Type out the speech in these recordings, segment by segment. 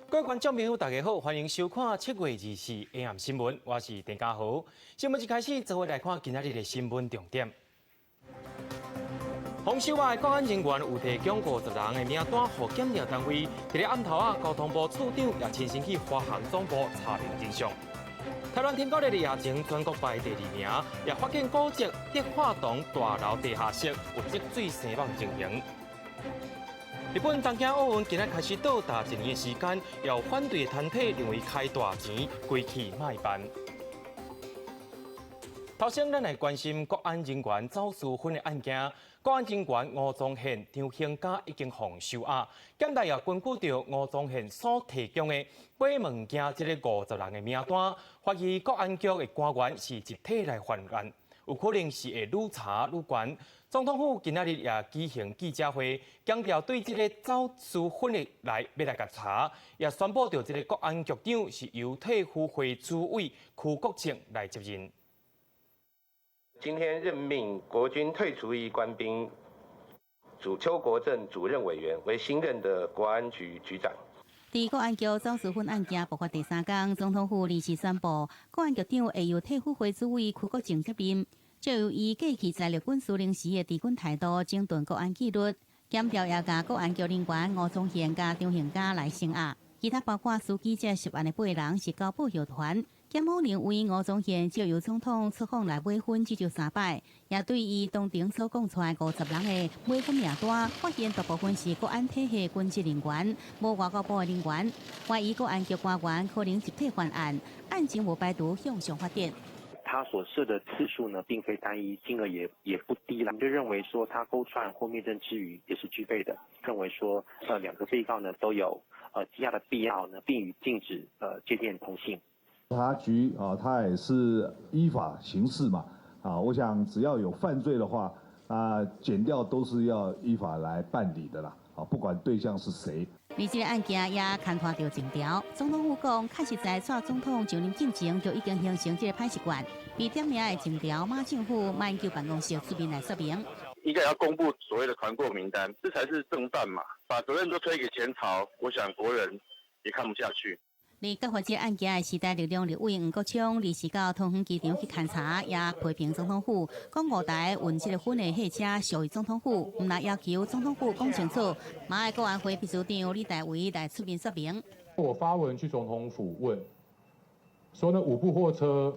各位觀眾朋友，大家好，歡迎收看7月24 AM 新聞，我是鄭家豪。新聞一開始，做伙來看今仔日的新聞重點。予收押的國安人員有提供50人的名單，予檢調單位。佇咧暗頭仔，交通部處長也親身去華航總部查明真相。台灣天狗日的夜前全國排第二名，也發現古蹟德化堂大樓地下室有積水生蠓情形。日本東京奧運今仔開始倒數一年的時間，有反對的團體認為開大錢，規氣莫辦。頭先，咱來關心國安人員走私粉的案件。國安人員吳宗憲、張興嘉已經予收押，檢調也根據著吳宗憲所提供的買物件這个50人的名單，懷疑國安局的官員是集體來犯案，有可能是會愈查愈懸。總統府今仔日也舉行記者會，強調對這个走私粉的來欲來共查，也宣布著這个國安局長是由退輔會主委邱國正來接任。今天任命國軍退除役官兵主邱國正主任委員為新任的國安局局長。佇國安局走私粉案件爆發第三工，總統府臨時宣布，國安局長會由退輔會主委邱國正接任。就由伊過去在陸軍司令時的治軍態度，整頓國安紀律，檢調也共國安局人員吳宗憲佮張興嘉來聲押，其他包括司機這涉案的八人是交報藥團。檢方認為吳宗憲借由總統出訪來買粉，至少三擺，也對伊當庭所講出來50人的買粉名單，發現大部分是國安體系軍職人員，無外交部的人員，懷疑國安局官員可能集體犯案，案情無排除向上發展。他所涉的次數呢，並非單一，金額也不低啦。就認為說他勾串或滅證之虞也是具備的。認為說，兩個被告呢都有羈押的必要呢，並予禁止接見通信。警察局啊，他也是依法行事嘛。啊，我想只要有犯罪的話，啊，檢調都是要依法來辦理的啦。啊，不管對象是誰。而這个案件也牽拖著政調，總統府講，確實在蔡總統就任進前就已經形成這个歹習慣。被點名的政調馬政府馬英九辦公室出面來說明，應該要公布所謂的團購名單，這才是正辦嘛。把責任都推給前朝，我想國人也看不下去。而揭發這个案件的時代力量立委黃國昌，臨時到桃園機場去勘查，也批評總統府講五台運這个粉的貨車屬於總統府，毋但要求總統府講清楚，嘛愛國安會秘書長李大維來出面說明。我發文去總統府問，說那五部貨車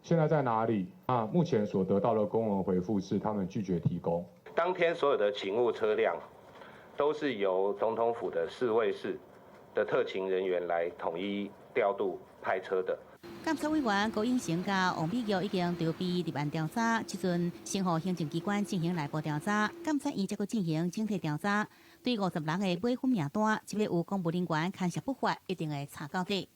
現在在哪裡？啊，目前所得到的公文回覆是，他們拒絕提供。當天所有的勤務車輛都是由總統府的侍衛室的特勤人員來統一調度派車的。監察委員高永成佮王美玉已經都被立案調查，這陣先予行政機關進行內部調查，監察院則閣進行整體調查。對50人的買粉名單，這欲有公務人員牽涉不法，一定會查到底。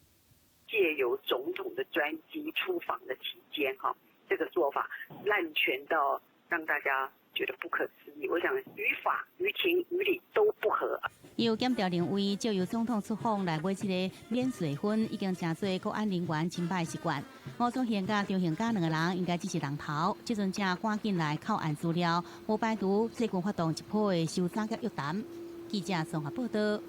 借由總統的專機出訪的期間，哈，這個做法濫權到讓大家覺得不可思議。我想於法、於情、於理都不合。有檢調認為，借由總統出訪來買這个免稅粉，已經成做國安人員真歹習慣。吳宗憲佮張興嘉兩個人應該只是人頭，這陣正趕緊來扣案資料，無排除最近發動一波的搜查佮約談。記者綜合報道。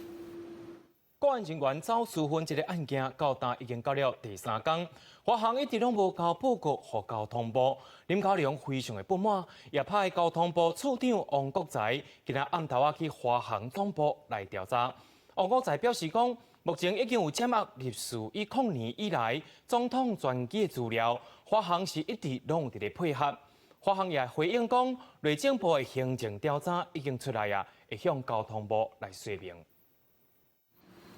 國安人員走私粉這个案件，到今已經到了第三工，華航一直攏無交報告予交通部，林佳龍非常的不滿，也派交通部處長王國材今仔暗頭仔去華航總部來調查。王國材表示講，目前已經有掌握入2010年以來總統專機的資料，華航是一直攏有佇咧配合。華航也回應講，內政部的行政調查已經出來啊，會向交通部來說明。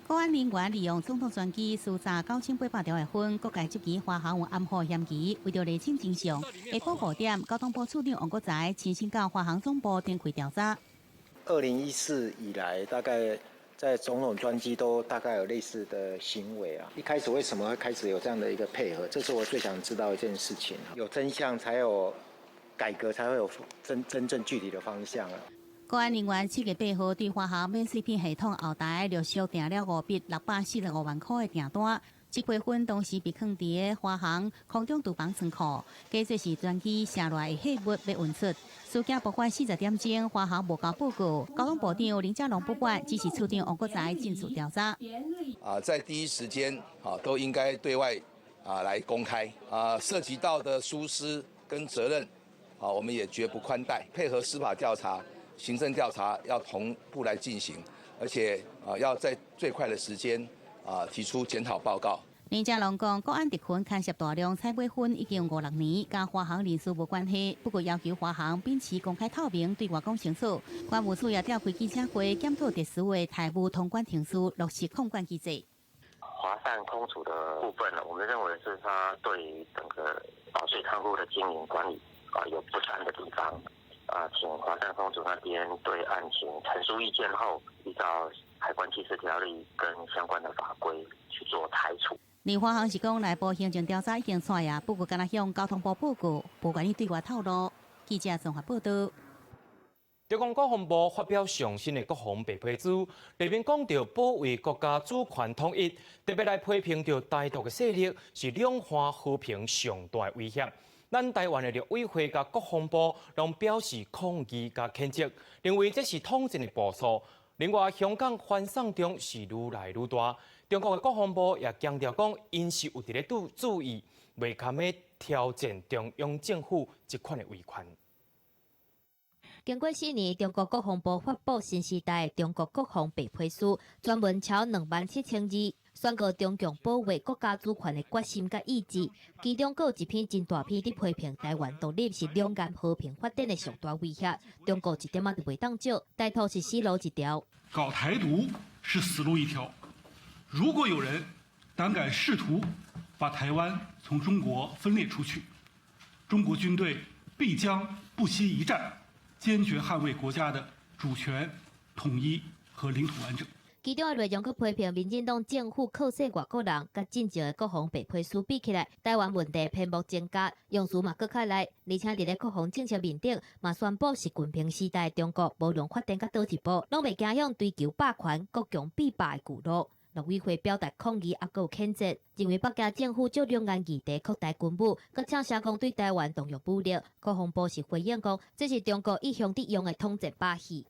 國安人員利用總統專機私詐9800條的粉，閣共質疑華航有暗號嫌疑。為著釐清真相，下晡5點，交通部處長王國材親身到華航總部展開調查。 2014以來，大概在總統專機都大概有類似的行為啊。一開始為什麼會開始有這樣的一個配合？這是我最想知道一件事情。有真相才有改革，才會有真正具體的方向啊。國安人員7月8號對華航免稅品系統後台陸續訂了五筆645萬塊的訂單，這批粉當時被囥佇華航空中廚房倉庫，計說是專機卸落來的貨物欲運出。事件爆發40點鐘，華航無交報告，交通部長林佳龍不滿，指示處長王國材盡速調查。啊，在第一時間啊，都應該對外啊來公開啊，涉及到的疏失跟責任啊，我們也絕不寬待，配合司法調查、行政調查要同步來進行，而且啊，要在最快的時間啊提出檢討報告。林佳龍講，國安特勤牽涉大量採買粉已經五六年，佮華航人事無關係。不過要求華航秉持公開透明，對外講清楚。關務署也召開記者會，檢討特殊的財務通關程序，落實控管機制。華善空儲的部分呢，我們認為是他對整個保稅倉庫的經營管理啊有不善的地方啊，請華善空儲那邊對案情陳述意見後，依照海關緝私條例跟相關的法規去做裁處。而華航是講內部行政調查已經煞啊，不過敢若向交通部報告，無願意對外透露。記者綜合報道。中共國防部發表上新的國防白皮書，內面講著保衛國家主權統一，特別來批評著台獨的勢力是兩岸和平上大威脅。咱台灣的陸委會佮國防部攏表示抗議佮譴責，認為這是統戰的部署。另外，香港反送中是愈來愈大，中國的國防部也強調講，𪜶是有佇咧注意，袂堪欲挑戰中央政府這款的威權。經過4年，中國國防部發布新時代中國國防白皮書，全文超27,000字，宣告中共保衛國家主權的決心佮意志。其中，閣有一篇真大篇佇批評台灣獨立是兩岸和平發展的上大威脅。中國一點仔都袂當少，台獨是死路一條。搞台獨是死路一條。如果有人膽敢試圖把台灣從中國分裂出去，中國軍隊必將不惜一戰，堅決捍衛國家的主權、統一和領土完整。其中的內容閣批評民進黨政府靠勢外國人，佮進前的國防白皮書比起來，台灣問題篇幅增加，用詞嘛閣較利，而且佇咧國防政策面頂嘛宣布習近平時代中國無論發展到佗一步，攏袂驚向追求霸權、國強必霸的舊路。陸委會表達抗議，猶閣有譴責，認為北京政府藉兩岸議題擴大軍武，閣嗆聲講對台灣動用武力。國防部是回應講，這是中國一向佇用的統戰把戲。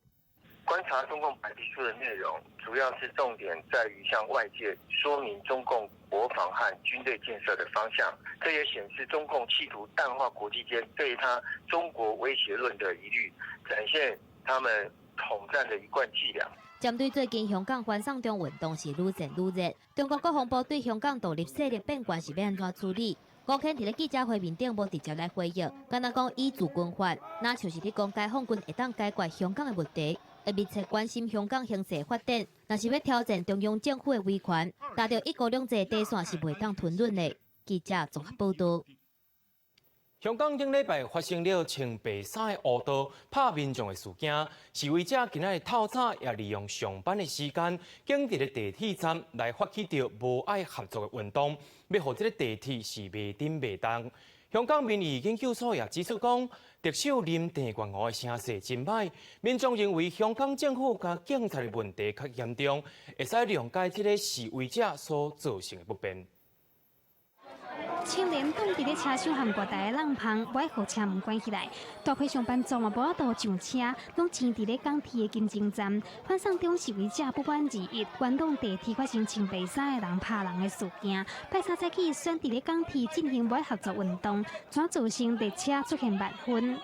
觀察中共白皮書的內容，主要是重點在於向外界說明中共國防和軍隊建設的方向。這也顯示中共企圖淡化國際間對他中國威脅論的疑慮，展現他們統戰的一貫伎倆。針對最近香港反送中運動是愈戰愈熱，中國國防部對香港獨立勢力變卦是欲按怎處理？吳謙佇咧記者會面頂無直接來回應，敢若講依據軍法，若像是佇講解放軍會當解決香港的問題，會密切關心香港形勢發展，若是欲挑戰中央政府的威權，踏著一國兩制底線是袂當吞忍的。記者綜合報道。香港頂禮拜發生了穿白衫的烏道拍民眾的事件，示威者今仔日透早也利用上班的時間，經佇咧地鐵站來發起著無愛合作的運動，欲予這个地鐵是袂振袂動。香港民意研究所也指出講，特首林鄭月娥的聲勢真䆀，民眾認為香港政府佮警察的問題較嚴重，會使諒解這个示威者所造成的不便。青年擋佇咧車廂和月台的廊旁，無愛予車門關起來。大批上班族嘛無法度上車，攏擠佇咧港鐵的金鐘站。反送中示威者不滿21，元朗地鐵發生穿白衫的人拍人的事件。拜三早起選佇咧港鐵進行無愛合作運動，怎造成列車出現慢分？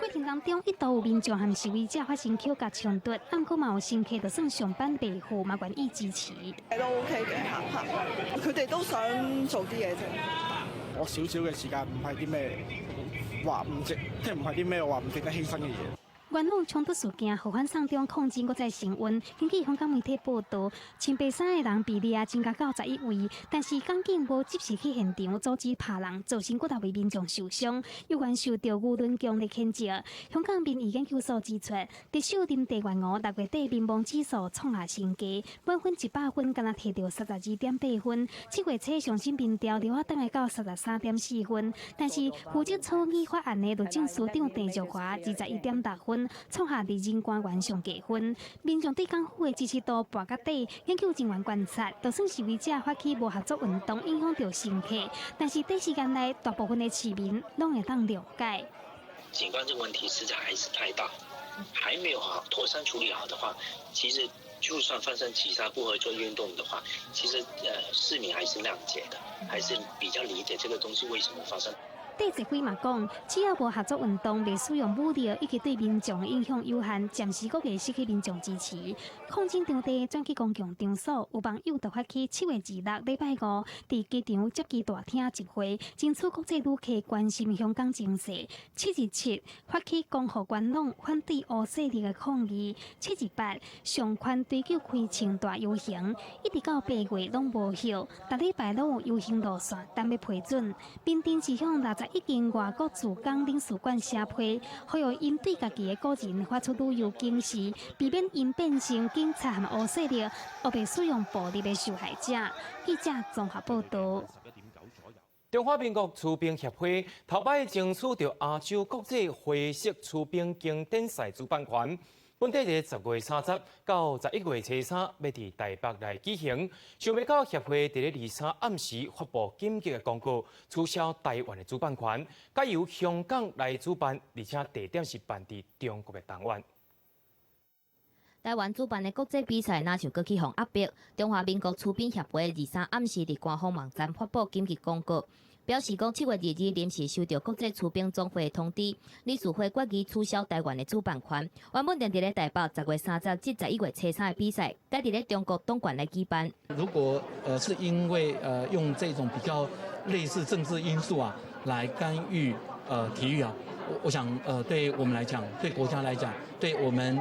過程當中一度有民眾和示威者發生口角衝突，毋過嘛有乘客就算上班袂赴嘛願意支持。都 OK 嘅嚇嚇，佢哋都想做啲嘢啫。我少少嘅時間唔係啲咩話唔值，即係唔係啲咩話唔值得犧牲嘅嘢。元朗衝突事件，予反送中抗爭閣再升溫。根據香港媒體報道，穿白衫的人被掠增加到11位，但是港警無及時去現場阻止拍人，造成幾若位民眾受傷，猶原受著輿論強烈譴責。香港民意研究所指出，特首林鄭月娥6月底民望指數創下新低，滿分100分，敢若提著32.8分。7月初上新民調落轉來到33.4分，但是負責草擬法案的律政司長鄭若驊21.6分。分，創下離任官員上低分。民眾對港府的支持度跋到底。研究人員觀察，就算示威者發起無合作運動，影響著乘客，但是短時間內大部分的市民攏會當諒解。警方這個問題實在還是太大，還沒有好妥善處理好的話，其實就算發生其他不合作運動的話，其實市民還是諒解的，還是比較理解這個東西為什麼發生。戴澤輝嘛講，只要無合作運動袂使用武力，以及對民眾影響有限，暫時閣袂失去民眾支持。抗爭場地轉去公共場所，有網友就發起7月26禮拜五，佇機場接機大廳集會，爭取國際旅客關心香港情勢。727發起光復元朗反對烏勢力的抗議。728上寬追究開槍大遊行，一直到8月攏無效，逐禮拜攏有遊行路線，等欲批准。緬甸是向61間外國駐港領事館寫批，呼籲𪜶對家己的國人發出旅遊警示，避免𪜶變成警察和烏勢力烏白使用暴力的受害者。記者綜合報導。中華民國溜冰協會頭擺爭取著亞洲國際花式溜冰經典賽主辦權。本底佇10月30到11月初3，欲佇台北來舉行。想袂到協會佇咧23暗時發布緊急的公告，取消台灣的主辦權，改由香港來主辦，而且地點是辦佇中國的東灣。台灣主辦的國際比賽，若像閣去予壓迫。中華民國溜冰協會23暗時佇官方網站發布緊急公告，表示講7月22臨時收到國際溜冰總會通知，理事會決議取消台灣的主辦權。原本定佇咧台北10月30至11月初3的比賽，改佇咧中國東莞來舉辦。如果是因為用這種比較類似政治因素啊來干預體育啊，我想對我們來講，對國家來講，對我們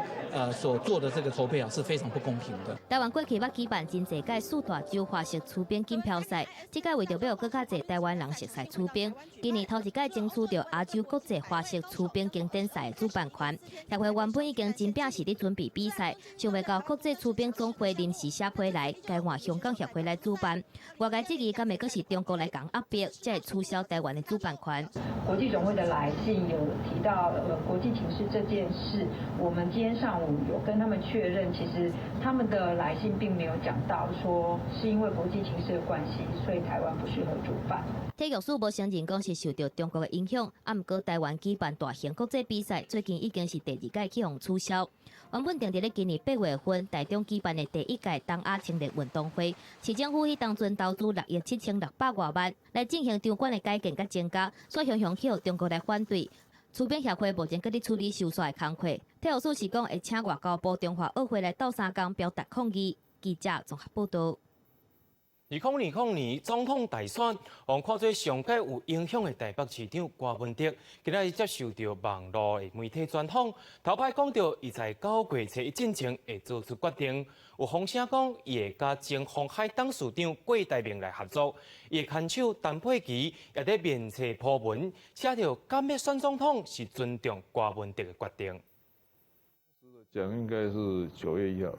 所做的這個籌備啊是非常不公平的。台灣過去捌舉辦真濟屆四大洲花式溜冰錦標賽，這屆為著欲予閣較濟台灣人熟悉溜冰，今年頭一屆爭取著亞洲國際花式溜冰經典賽的主辦權。協會原本已經真拚勢佇準備比賽，想袂到國際溜冰總會臨時寫批來，改換香港協會來主辦。外界質疑，敢會閣是中國來共壓迫，才會取消台灣的主辦權。國際總會的來信有提到國際情勢這件事，我們今天上午有跟他們確認，其實他們的來信並沒有講到說是因為國際情勢的關係，所以台灣不適合主辦。體育署無承認講是受著中國的影響，啊，毋過台灣舉辦大型國際比賽，最近已經是第二屆去予取消。原本定佇咧今年8月份台中舉辦的第一屆東亞青年運動會，市政府彼當陣投資6億7600多萬來進行場館的改建佮增加，煞雄雄去予中國來反對。溜冰協會目前閣佇處理修缮的工課，體育署是講會請外交部中華奧會來鬥相共表達抗議。記者綜合報導。2020年總統大選，予看做上蓋有影響的台北市長柯文哲，今仔日接受著網路的媒體專訪，頭擺講著，伊在9月初一進前會做出決定。有風聲講，伊會佮前鴻海董事長郭台銘來合作，伊的牽手陳佩琪也佇面冊 po 文，寫著敢欲選總統是尊重柯文哲的決定。講應該是9月1號，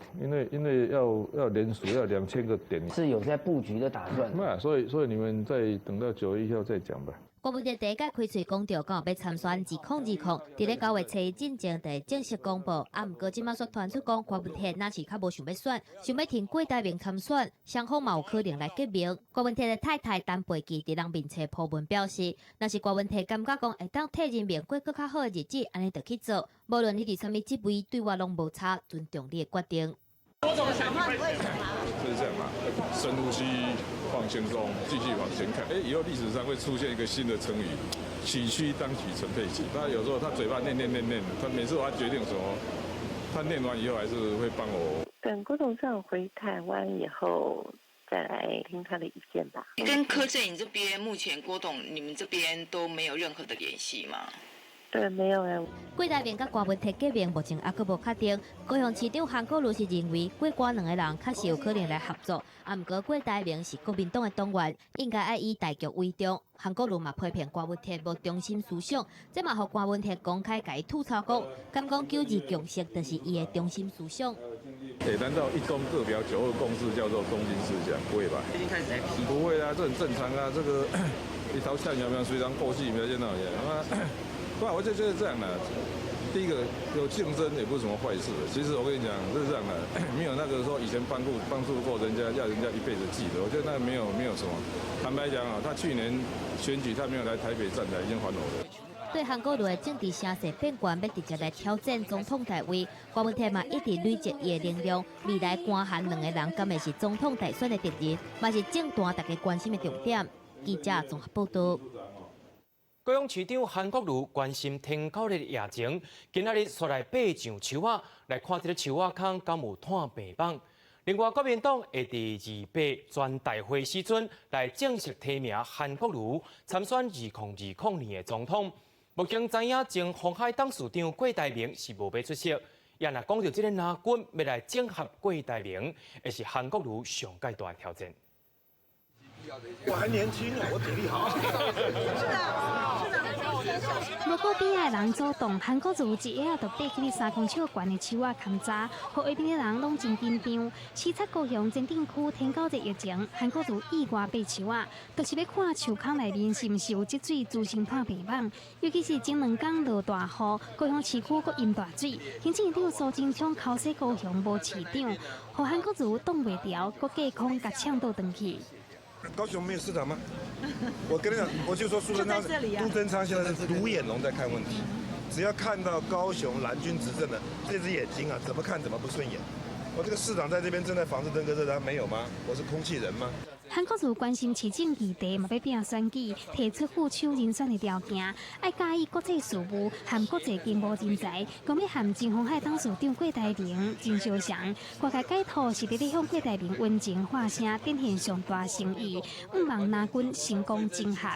因為要聯署要2000個點，是有在布局的打算。那所以你們再等到9月1號再講吧。柯文哲第一擺開喙講著講欲參選2020，佇咧9月初一進前就會正式公布。啊，毋過這馬煞傳出講柯文哲若是較無想欲選，想欲挺郭台銘參選，雙方嘛有可能來結盟。柯文哲的太太陳佩琪佇人面冊 po 文表示，若是柯文哲感覺講會當替人民過閣較好的日子，按呢就去做。無論你佇啥物職位，對我攏無差，尊重你的決定。是這樣嘛？深呼吸，放輕鬆，繼續往前看。哎，以後歷史上會出現一個新的成語：取虛當取陳佩琪。他有時候他嘴巴念念念念，他每次我要決定什麼，他念完以後還是會幫我。等郭董事長回台灣以後，再來聽他的意見吧。跟柯陣營這邊，目前郭董你們這邊都沒有任何的聯繫嗎？對，沒有誒。郭台銘佮柯文哲結盟目前猶閣無確定。高雄市長韓國瑜是認為郭柯兩個人確實有可能來合作，啊，毋過郭台銘是國民黨的黨員，應該愛以大局為重。韓國瑜嘛批評柯文哲無中心思想，這嘛予柯文哲公開共伊吐槽講，敢講九二共識就是伊的中心思想。欸，難道一中各表九二共識叫做中心思想？不會吧？最近開始在批。不會啊，這很正常啊。這個一條線有沒有？雖然過去沒有見到也。不，我就覺得這樣的。第一個有競爭也不是什麼壞事。其實我跟你講是這樣的，沒有那個說以前幫助過人家，要人家一輩子記得。我覺得那沒有什麼。坦白講啊，他去年選舉他沒有來台北站台，已經還我了。對韓國瑜的政治聲勢變懸，欲直接來挑戰總統大位。柯文哲嘛一直累積伊的能量，未來柯韓兩个人敢會是總統大選的敵人，嘛是政壇大家關心的重點。記者綜合報道。高雄市長韓國瑜關心天狗日的疫情，今仔日煞來爬上樹仔來看這个樹仔空敢有湠病蠓。另外，國民黨會佇28全代會時陣來正式提名韓國瑜參選2020年的總統。目前知影前鴻海董事長郭台銘是無欲出席，也若講著這个藍軍欲來整合郭台銘，會是韓國瑜上蓋大的挑戰。我還年輕啊，我體力好。是的，是的。無顧邊仔的人阻擋，韓國瑜一下就爬起3公尺懸的樹仔勘查，予下面的人攏真緊張。視察高雄前鎮區天狗日疫情，韓國瑜意外爬樹仔，就是欲看樹空內面是毋是有積水滋生湠病蠓。尤其是前兩工落大雨，高雄市區閣淹大水，行政院長蘇貞昌剾洗高雄無市長，予韓國瑜擋袂牢，閣隔空共嗆倒轉去。高雄沒有市長嗎？我跟你講，我就說蘇貞昌，蘇貞昌現在是獨眼龍在看問題，只要看到高雄藍軍執政的這隻眼睛啊，怎麼看怎麼不順眼。我這個市長在這邊正在防治登革熱，他沒有嗎？我是空氣人嗎？韓國瑜關心市政議題，嘛欲拼選舉，提出副手人選的條件，愛佮意國際事務和國際經貿人才，講欲和前鴻海董事長郭台銘真相像，外界解讀是佇咧向郭台銘溫情發聲，展現上大誠意，向望藍軍成功整合。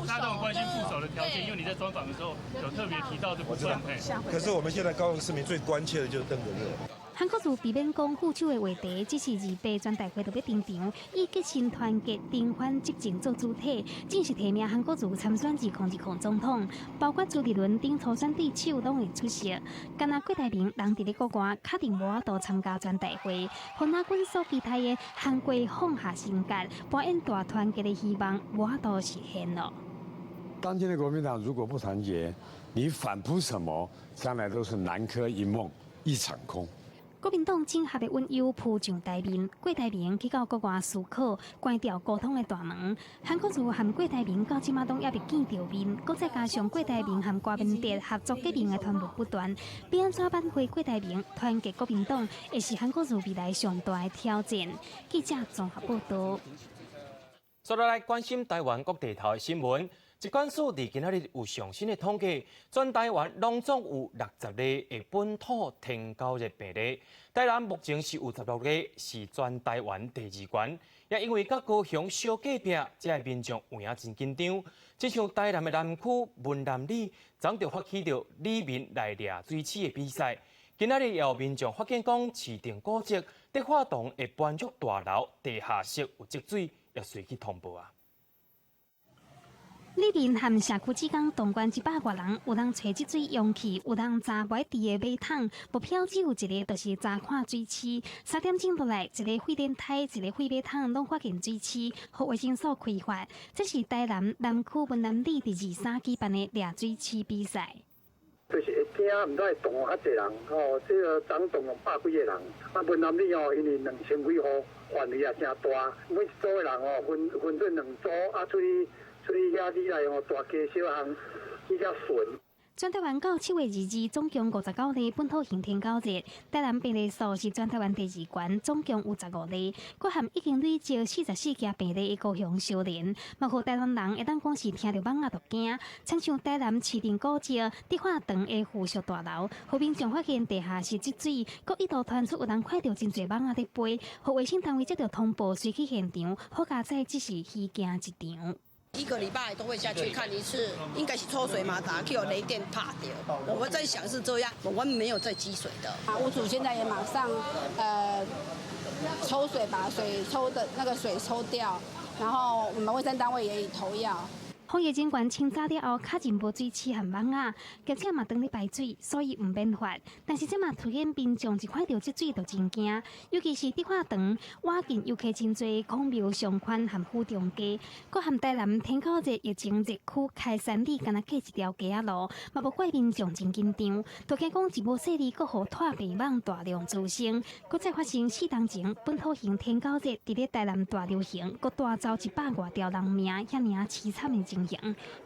大家都很關心副手的條件，因為你在專訪的時候有特別提到這部分。可是我們現在高雄市民最關切的就是登革熱。韓國瑜避免講副手的話題，只是28全代會就欲登場，以結心團結、定反執政做主體，正式提名韓國瑜參選2020總統，包括朱立倫等初選對手攏會出席。敢若郭台銘人佇咧國外，確定無法度參加全代會。予藍軍所期待的韓國放下身段，扮演大團結的希望，無法度實現咯。當今的國民黨如果不團結，你反撲什麼，將來都是南柯一夢，一場空。國民黨整合的隱憂浮上台面，郭台銘去到國外思考，關掉溝通的大門。韓國瑜和郭台銘到這馬攏猶未見著面，閣再加上郭台銘和柯文哲合作革命的傳聞不斷，欲按怎挽回郭台銘，團結國民黨，會是韓國瑜未來上大的挑戰。記者綜合報道。接落來關心台灣各地頭的新聞。疾管署佇今仔日有上新的統計，全台灣攏總有60例的本土天狗熱病例。台南目前是有16例，是全台灣第二懸。也因為佮高雄小隔壁，遮的民眾有影真緊張。親像台南的南區文南里，昨就發起著里民來掠水鼠的比賽。今仔日也有民眾發現講，市政古蹟德化堂的搬入大樓地下室有積水，也隨去通報啊。里民和社區志工動員100外人，有人揣積水容器，有人查無佇的馬桶，目標只有一个，就是查看水鼠。3點鐘落來，一个廢電梯，一个廢馬桶，攏發現水鼠，予衛生所開罰。這是台南南區文南里佇23舉辦的掠水鼠比賽。就是會驚，毋知會動員較濟人吼，這个總動員百幾个人。啊，文南里吼，因為2000幾戶，範圍也誠大，每一組的人吼分分做兩組，啊出去。出去遐里內吼，大街小巷比較順。全台灣到7月22，總共59例本土型天狗熱。台南病例數是全台灣第二懸，總共有15例。閣和已經累積44件病例的高雄相連，嘛予台南人會當講是聽著蠓仔就驚。親像台南市政古蹟德化堂的附屬大樓，予民眾發現地下室積水，閣一度傳出有人看著真濟蠓仔佇飛，予衛生單位接著通報，隨去現場，好佳哉只是虛驚一場。一個禮拜都會下去看一次，應該是抽水馬達去予雷電拍著。我們在想是這樣，我們沒有在積水的。啊，屋主現在也馬上抽水把水抽的那個水抽掉，然後我們衛生單位也已投藥。防疫人員清查了後，確認無水刺和網仔，業者嘛當咧排水，所以毋免罰。但是這嘛提醒民眾一看著積水就真驚，尤其是迪化長倚近遊客真濟孔廟商圈和府中街，閣含台南天狗節疫情熱區開山里，敢若隔一條街仔路，嘛無怪民眾真緊張。都驚講一無細膩，閣予拖白蠓大量滋生，閣再發生4冬前本土型天狗節佇咧台南大流行，閣帶走100外條人命，遐爾仔悽慘的情形。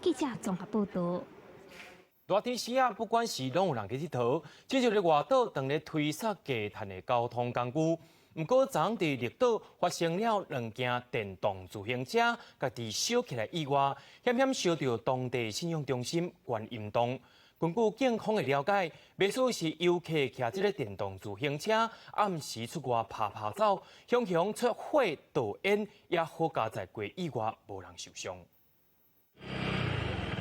記者綜合報導。熱天時啊，不管是攏有人去𨑨迌，這就是外島當咧推捒低碳的交通工具。毋過，昨昏佇綠島發生了兩架電動自行車，家己燒起來意外，險險燒著當地信仰中心觀音洞。根據警方的了解，袂輸是遊客騎這個電動自行車，暗時出外趴趴走，雄雄出火導煙，也好佳哉過意外，無人受傷。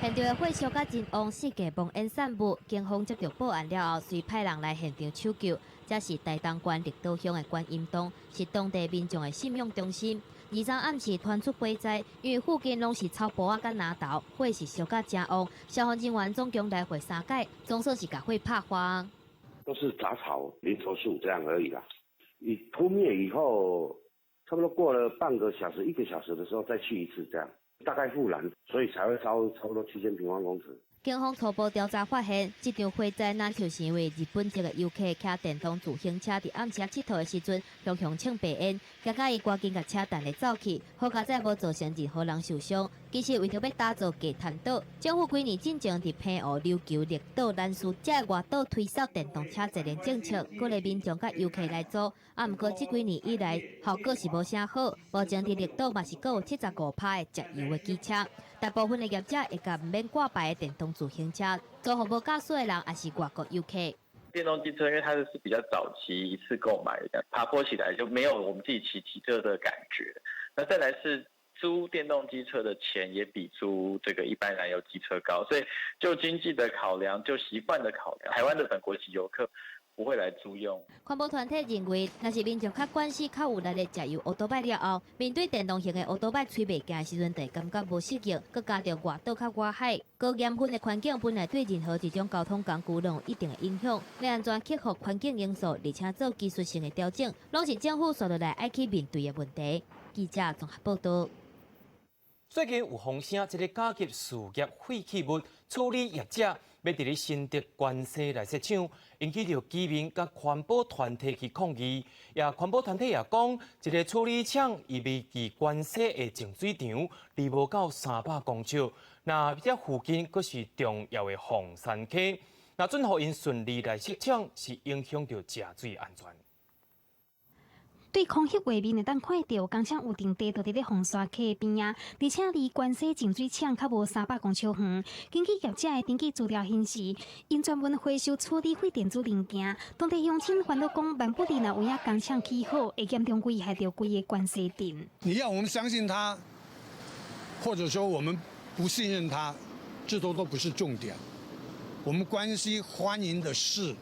現場的火燒甲真旺，四界濃煙散布。警方接到報案了後，隨派人來現場搶救。這是台東縣綠島鄉的觀音洞，是當地民眾的信仰中心。23暗時傳出火災，因為附近攏是草埔仔佮林頭，火勢燒甲誠旺。消防人員總共來回三擺，總算是共火拍化。都是雜草、林頭樹這樣而已啦。你撲滅以後，差不多過了半個小時、一個小時的時候，再去一次，這樣大概復燃，所以才會燒差不多7000平方公尺。警方初步調查發現，這場火災若就是因為日本籍的遊客騎電動自行車佇暗時𨑨迌的時陣，雄雄衝白煙，驚甲伊趕緊共車彈咧走去，好佳哉無造成任何人受傷。其實為著欲打造低碳島，政府幾年進前佇澎湖、琉球、綠島、蘭嶼這外島推捒電動車坐輪政策，鼓勵民眾佮遊客來租。啊，毋過這幾年以來，效果是無啥好。目前佇綠島嘛是閣有75%的石油的機車，大部分的業者會共毋免掛牌的電動自行車租予無駕駛的人，抑是外國遊客。電動機車因為它是比較早期一次購買的，爬坡起來就沒有我們自己騎機車的感覺。那再來是租電動機車的錢也比租這個一般燃油機車高，所以就經濟的考量，就習慣的考量，台灣的本國籍遊客不會來租用。環保團體認為，若是民眾較慣勢較有力的石油歐多擺了後，面對電動型的歐多擺催袂行的時陣，就會感覺無適應，閣加上外島較外海，高鹽分的環境本來對任何一種交通工具攏有一定的影響。欲按怎克服環境因素，而且做技術性的調整，攏是政府紲落來愛去面對的問題。記者綜合報導。最近有風聲，這個甲級事業廢棄物處理業者欲佇咧新竹關西來設廠，引起著居民佮環保團體去抗議。也環保團體也講，這個處理廠伊位佇關西的淨水場，離無夠300公尺，那這附近閣是重要的鳳山溪，若准予𪜶順利來設廠，是影響著食水安全。對空翕畫面會當看著工廠有定地就佇咧鳳山溪邊仔，而且離關西淨水廠較無300公尺遠。根據業者的登記資料顯示，𪜶專門回收處理廢電子零件。當地鄉親煩惱講，萬不利若有影工廠起好，會嚴重危害著規个關西鎮。你要我們相信他，或者說我們不信任他，這都不是重點。我們關心歡迎的是，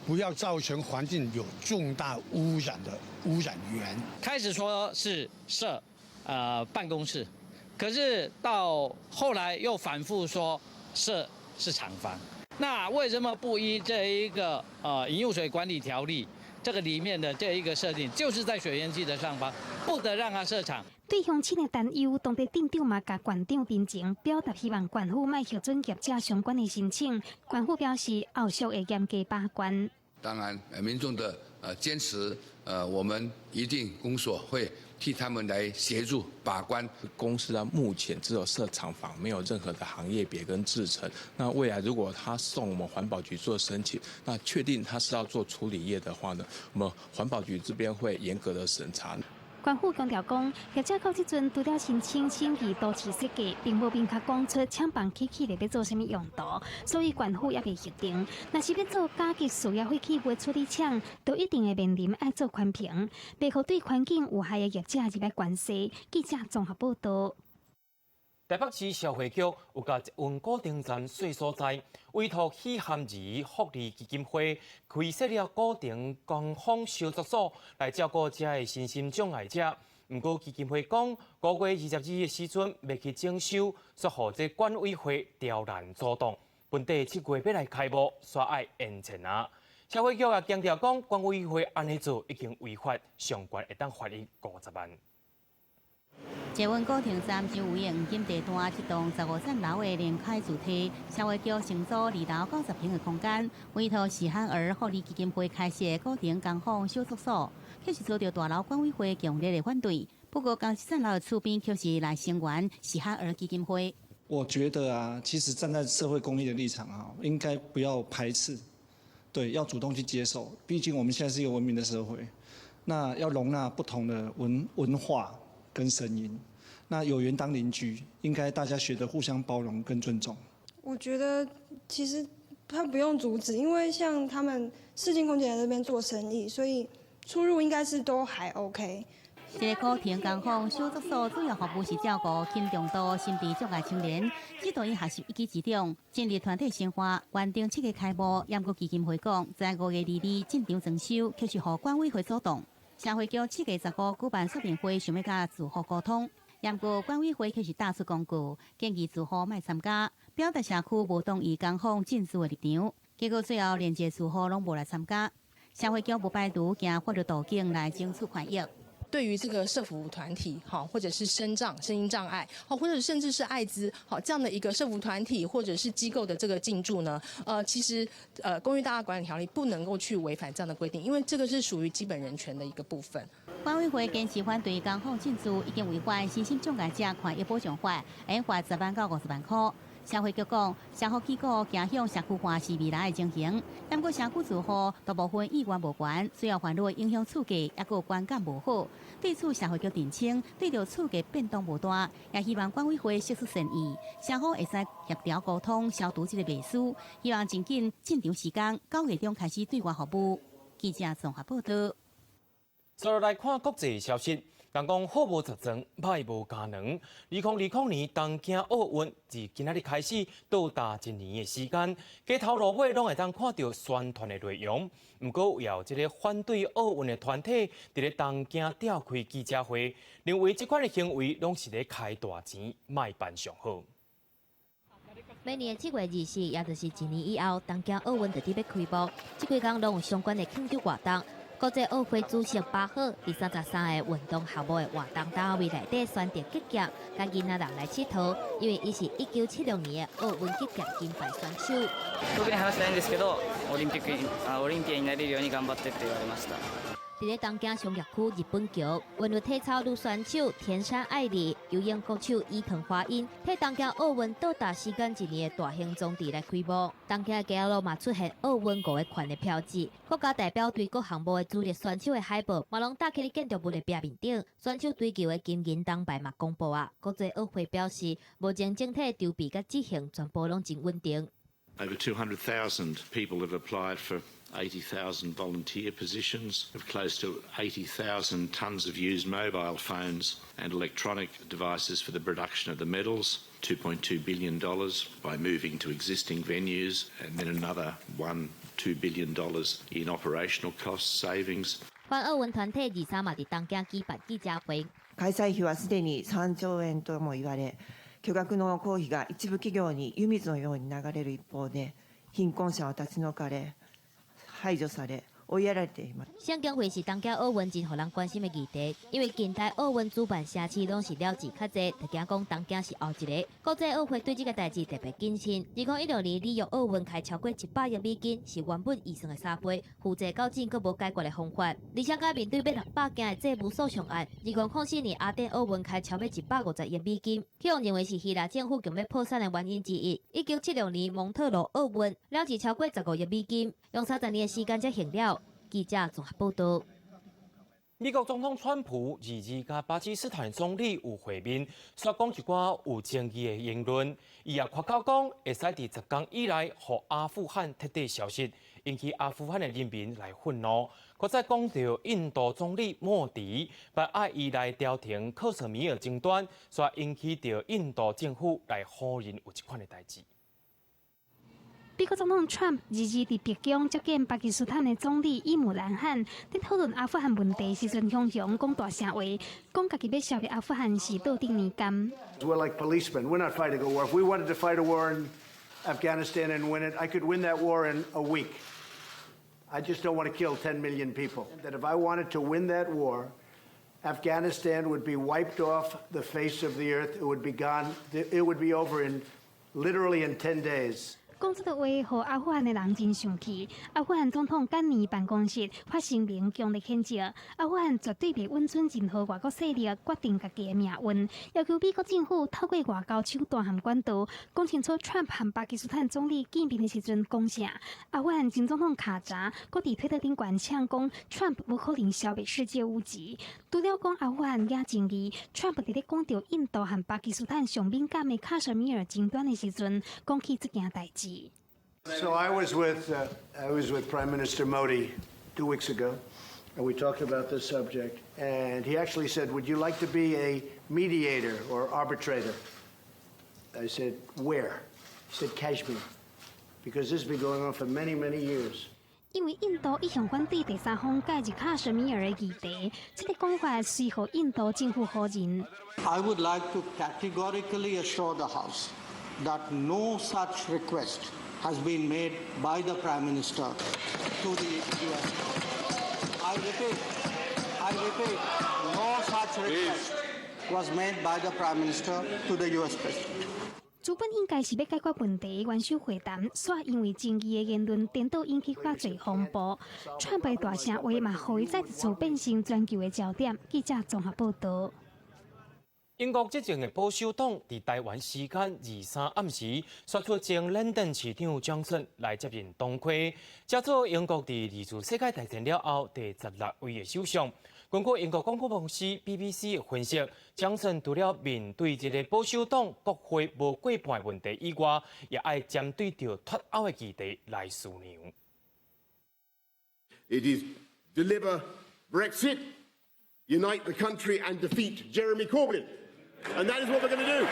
不要造成環境有重大污染的污染源。開始說是設辦公室，可是到後來又反覆說設是廠房。那為什麼不依這一個飲用水管理條例這個裡面的這一個設定，就是在水源區的上方，不得讓它設廠？對鄉親的擔憂，當地鎮長嘛共縣長陳情，表達希望縣府莫核准業者相關的申請。縣府表示後續會嚴格把關。當然，民眾的堅持，我們一定公所會替他們來協助把關。公司啊，目前只有設廠房，沒有任何的行業別跟製程。那未來如果他送我們環保局做申請，那確定他是要做處理業的話呢，我們環保局這邊會嚴格的審查。縣府強調講，業者到這陣除了申請審議都市設計，並無明確講出廠房起起來欲做啥物用途，所以縣府猶未核定。若是欲做甲級事業廢棄物處理廠，都一定會面臨愛做環評，袂予對環境有害的業者入來關西。記者綜合報導。台北市消費局有共捷運古亭站稅所在，委託許涵兒福利基金會開設了古亭光風收作所，來照顧遮的身心障礙者。毋過基金會講，5月22日的時陣欲去整修，煞予這管委會刁難阻擋。本底7月欲來開幕，煞愛延前啊！社會局也強調講，管委會按呢做已經違法，上懸會當罰伊50萬。捷運古亭站周圍的黃金地段，這棟15層樓的聯開主體，社會局承租2樓90坪的空間，委託喜憨兒福利基金會開設古亭工坊小宿所，卻是遭到大樓管委會強烈的反對。不過，仝一層樓的厝邊卻是來聲援喜憨兒基金會。我覺得啊，其實站在社會公益的立場啊，應該不要排斥，對，要主動去接受。畢竟我們現在是一個文明的社會，那要容納不同的文化跟聲音。那有緣當鄰居，應該大家學得互相包容跟尊重。我覺得其實他不用阻止，因為像他們世境空間在這邊做生意，所以出入應該是都還 OK。這个古亭工坊小作所主要服務是照顧輕重度心智障礙青年，指導𪜶學習一技之長，進入團體生活，原定7月開幕，毋過基金會講，在5月22進場裝修，卻是予管委會阻擋。社會局7月15舉辦說明會，想欲佮住戶溝通，毋過管委會卻是打出公告，建議住戶莫參加，表達社區無同意工坊進駐的立場。結果最後連一个住戶攏無來參加，社會局無排除行法律途徑來爭取權益。對於這個社福團體，哈，或者是身障、身心障礙，好，或者甚至是艾滋，好，這樣的一個社福團體或者是機構的這個進駐呢，其實，公寓大廈管理條例不能夠去違反這樣的規定，因為這個是屬於基本人權的一個部分。管委會堅持反對工坊進駐，已經違反身心障礙者權益保障法，會罰10萬到50萬塊。社會局講，社福機構走向社區化是未來的情形，毋過社區住戶大部分意願無懸，主要煩惱影響厝價，抑閣觀感無好。對此，社會局澄清，對著厝價變動無大，也希望管委會釋出善意，雙方會使協調溝通，消除這个迷思。希望盡緊進場時間，9月中開始對外服務。記者綜合報道。接落來看國際消息。人講好無十全，歹無加兩。2020年東京奧運自今仔日開始到達一年的時間，街頭路尾攏會當看著宣傳的內容。毋過有這个反對奧運的團體，佇咧東京召開記者會，認為這款的行為攏是咧開大錢，莫辦上好。每年的7月24，也就是一年以後，東京奧運就佇欲開幕。這幾工攏有相關的慶祝活動。國際奧會主席巴赫佇33个運動項目的活動單位內底選擇擊劍，共囡仔人來𨑨迌，因為伊是1976年的奧運擊劍金牌選手。特に話してないんですけど、オリンピックあオリンピアンになれるように頑張ってって言われました。佇咧東京商業區日本橋，韻律體操女選手田山愛里、游泳國手伊藤華英，替東京奧運到達時間一年的大型裝置來開幕。東京街仔路嘛出現奧運五个環的標誌，國家代表隊各項目的主力選手的海報嘛攏貼佇咧建築物的壁面頂。選手追求的金銀銅牌嘛公布啊。國際奧會表示，目前整體籌備佮執行全部攏真穩定。 Over 200,000 people have applied for 80,000 volunteer positions, of close to 80,000 tonnes of used mobile phones and electronic devices for the production of the medals, $2.2 billion by moving to existing venues, and then another $1, $2 billion in operational cost savings. 反奧運團體23嘛佇東京舉辦記者會。開催費はすでに3兆円とも言われ、巨額の公費が一部企業に湯水のように流れる一方で、貧困者は立ち退かれ、排除され、追いやられています。省經費是東京奧運真予人關心的議題，因為近代奧運主辦城市攏是了錢較濟，就驚講東京是後一个。國際奧會對這个代誌特別謹慎。2016年里約奧運開超過100億美金，是原本預算的3倍，負債到今閣無解決的方法。而且佮面對欲600件的債務訴訟案，2004年雅典奧運開超過150億美金，予人認為是希臘政府強欲破產的原因之一。1976年蒙特羅奧運了錢超過15億美金，用30年的時間才還了。記者綜合報道。美國總統川普二二佮巴基斯坦總理有會面，煞講一寡有爭議的言論。伊也誇口講，會使佇10工以內，予阿富汗徹底消失，引起阿富汗的人民來憤怒。閣再講著印度總理莫迪，欲愛伊來調停克什米爾爭端，煞引起著印度政府來否認有這款的代誌。美國總統川普日日佇白宮接見巴基斯坦的總理伊姆蘭汗，佇討論阿富汗問題時陣，雄雄講大聲話，講家己欲消滅阿富汗是倒轉年鑑。 We're like policemen. We're not fighting a war. If we wanted to fight a war in Afghanistan and win it, I could win that war in a week. I just don't want to kill 10 million people. That if I wanted to win that war, Afghanistan would be wiped off the face of the earth. It would be gone. It would be over in literally in 10 days. 講這個話，予阿富汗的人真生氣。阿富汗總統甘尼辦公室發聲明強烈譴責，阿富汗絕對袂允准任何外國勢力決定家己的命運，要求美國政府透過外交手段和管道，講清楚川普和巴基斯坦總理見面的時陣講啥。阿富汗前總統卡扎閣佇推特頂懸嗆講，川普無可能消滅世界屋脊。除了講阿富汗惹爭議，川普佇咧講著印度和巴基斯坦上敏感的卡什米爾爭端的時陣，講起這件代誌。 So I was with Prime Minister Modi 2 weeks ago, and we talked about this subject. And he actually said, "Would you like to be a mediator or arbitrator?" I said, "Where?" He said, "Kashmir," because this has been going on for many, many years. 因為印度一向反對第三方介入卡什米爾的議題，這個講法隨予印度政府否認。 I would like to categorically assure the House that no such request has been made by the Prime Minister to the US. I repeat, I repeat, no such request was made by the Prime Minister to the US President. 主本應該是欲解決問題，元首會談，煞因為爭議的言論顛倒引起較濟風波。川普大聲話嘛，予伊再一次變成全球的焦點。記者綜合報導。英國執政的保守黨佇台灣時間二三暗時，選出前倫敦市長強森來接任黨魁，這做英國佇二次世界大戰了後第十六位的首相。根據英國廣播公司 BBC 的分析，強森除了面對這个保守黨國會無過半的問題以外，也愛針對著脫歐的議題來商量。 It is deliver Brexit, unite the country and defeat Jeremy Corbyn. And that is what we're going to do.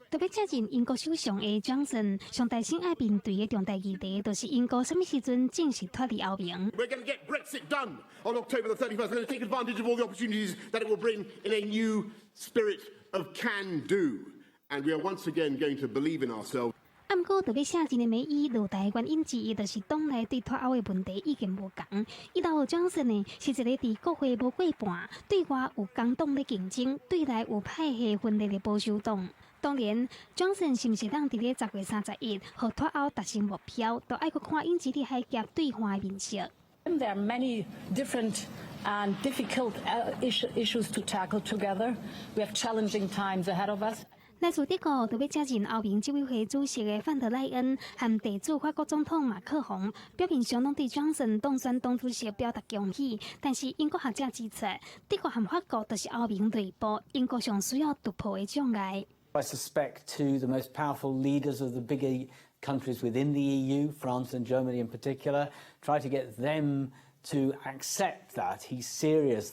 特別接任英國首相的強森，上大先愛面對的重大議題，就是英國啥物時陣正式脫離歐盟。 We're going to get Brexit done on October the 31st. We're going to take advantage of all the opportunities that it will bring in a new spirit of can do. And we are once again going to believe in ourselves. 啊，毋過，特別卸任的梅伊落台原因之一，就是黨內對脫歐的問題意見無仝。伊留予強森呢，是一个佇國會無過半，對外有工黨咧競爭，對內有派系分裂的保守黨。當然，強森是毋是當佇咧10月31日，予脫歐達成目標，都愛閣看英吉利海峽對岸的面色。 There are many different and difficult issues to tackle together. We have challenging times ahead of us. 來自德國特別接任歐盟執委會主席的范德賴恩和地主法國總統馬克宏表面上攏對強森當選黨主席表達恭喜，但是英國學者指出，德國和法國都是歐盟內部英國上需要突破的障礙。 I suspect to the most powerful leaders of the bigger countries within the EU, France and Germany in particular, try to get them to accept that he's serious.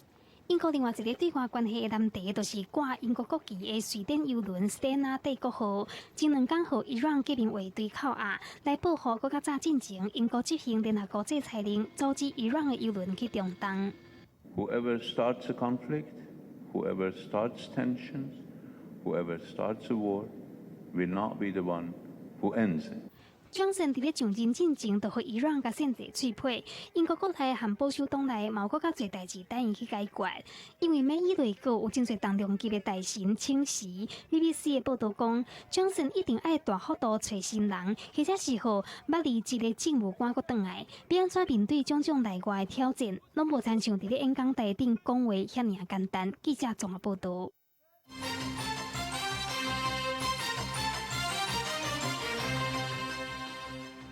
英國另外一个對外關係的難題，就是掛英國國旗的瑞典郵輪斯蒂納帝國號，前兩工予伊朗革命衛隊扣押，來報復閣較早進前英國執行聯合國制裁令，阻止伊朗的郵輪去中東。 Whoever starts a conflict, whoever starts tensions, whoever starts a war, will not be the one who ends it. 強森佇咧上任進前，就予伊朗共獻濟喙皮。英國國內和保守黨內嘛有閣較濟代誌等伊去解決。因為梅伊內閣有真濟重量級的大臣請辭。BBC 的報導講，強森一定愛大幅度揣新人，或者是予捌離職的政務官閣轉來。欲按怎面對種種內外的挑戰，攏無親像佇咧演講台頂講話遐爾簡單。記者綜合報導。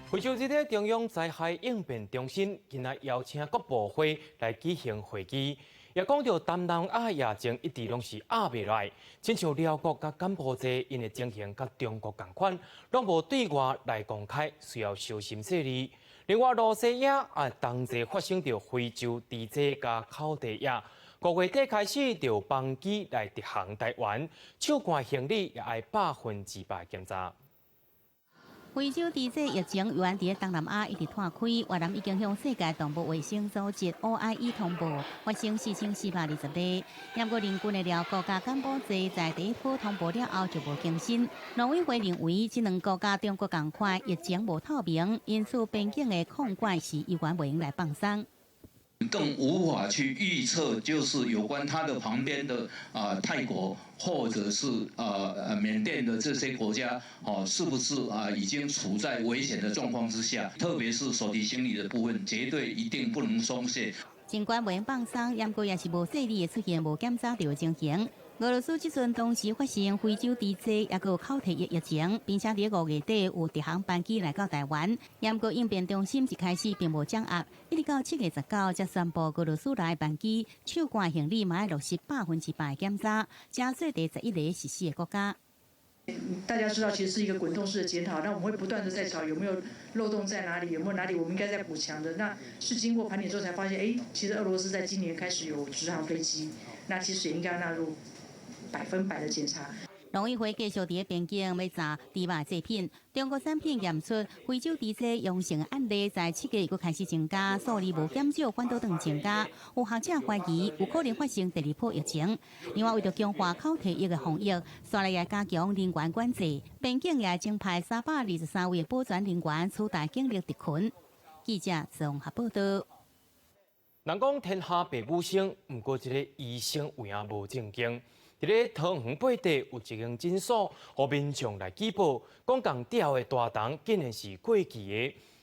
非洲這个中央災害應變中心今仔邀請各部會來舉行會議，也講著東南亞疫情一直攏是壓袂來，親像寮國佮柬埔寨𪜶的情形佮中國仝款，攏無對外來公開，需要小心細膩。另外，露西亞啊，同齊發生著非洲豬災佮口蹄疫，5月底開始就班機來直航台灣，手攜行李也愛100%檢查。非洲豬瘟疫情猶原佇東南亞一直湠開，越南已經向世界動物衛生組織 OIE 通報發生4420例。不過鄰近的寮國佮柬埔寨在第一波通報了後就無更新。農委會認為，這兩國佮中國仝款疫情無透明，因此邊境的控管是猶原袂用來放鬆。更無法去預測，就是有關它的旁邊的泰國或者是緬甸的這些國家，哦，是不是已經處在危險的狀況之下？特別是手提行李的部分，絕對一定不能鬆懈。儘管袂用放鬆，不過也是無細膩會出現無檢查著的情形。俄羅斯這陣同時發生非洲豬瘟，抑閣有口蹄疫疫情，並且佇5月底有直航班機來到台灣。不過應變中心一開始並無掌握，一直到7月19才宣布俄羅斯來班機手掛行李嘛愛落實100%檢查，成做第11個實施的國家。大家知道，其實是一個滾動式的檢討，那我們會不斷的在找有沒有漏洞在哪裡，有沒有哪裡我們應該再補強的。那是經過盤點之後才發現，哎，其實俄羅斯在今年開始有直航飛機，那其實也應該納入100%的檢查。農委會繼續佇邊境欲查豬肉製品，中國產品驗出非洲豬瘟陽性案例在7月閣開始增加，數字無減少，反倒轉增加。有學者懷疑有可能發生第二波疫情。另外，為著強化口蹄疫的防疫，煞來也加強人員管制，邊境也增派323位的保全人員取代警力執勤。記者綜合報道。人講天下父母心，毋過這个醫生有影無正經。佇咧桃園八地有一間診所，予民眾來舉報，講仝吊的大腸竟然是過期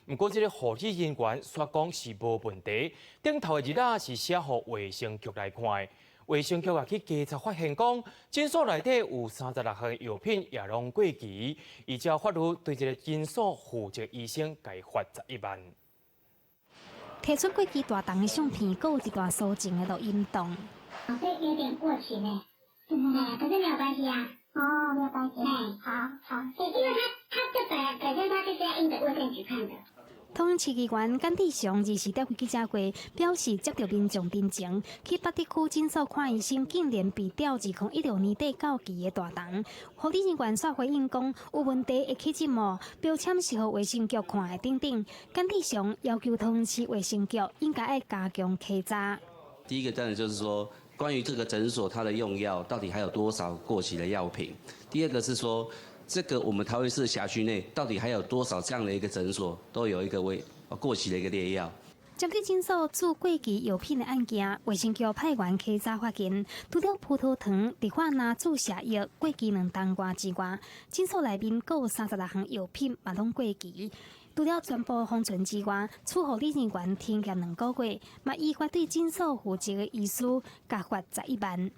的。毋過這个護理人員煞講是無問題，頂頭的日仔是寫予衛生局來看的。衛生局也去稽查發現，講診所內底有36項藥品也攏過期，依照法律對這个診所負責醫生共罰11萬。提出過期大腸的相片，閣有一段抒情的錄音檔。這有點過期呢。哎，可是沒有關係啊。哦，沒有關係。哎，好好，因為他就本身他就是要印給衛生局看的。桃園市議員簡志祥二時召開記者會，表示接著民眾陳情，去北特區診所看醫生，竟然被吊2016年底到期的大腸。護理人員煞回應講，有問題會去質無，標籤是予衛生局看的等等。簡志祥要求桃園市衛生局應該愛加強稽查。第一個當然就是說，關於這個診所它的用藥到底還有多少過期的藥品？第二個是說，這個我們桃園市轄區內到底還有多少這樣的一個診所都有一個未過期的一個劣藥？針對診所注過期藥品的案件，衛生局派員稽查發現，除了葡萄糖、氯化鈉注射液過期2冬外之外，診所內面閣有36項藥品嘛攏過期。除了全部封存之外，處護理人員停業2個月，嘛依法對診所負責的醫師共罰11萬。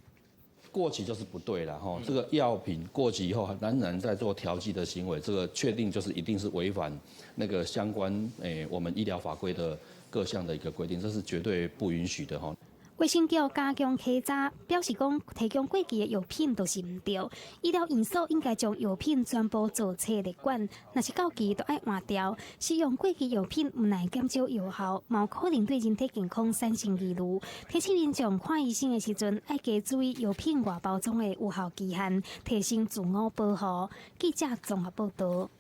過期就是不對了，哈！這個藥品過期以後仍然在做調劑的行為，這個確定就是一定是違反那個相關我們醫療法規的各項的一個規定，這是絕對不允許的，哈。衛生局加強稽查，表示講提供過期的藥品都是毋對，醫療院所應該將藥品全部做冊列管，若是到期就愛換掉。使用過期藥品毋但減少藥效，嘛有可能對人體健康產生疑慮。提醒民眾看醫生的時陣，愛加注意藥品外包裝的有效期限，提升自我保護。記者綜合報道。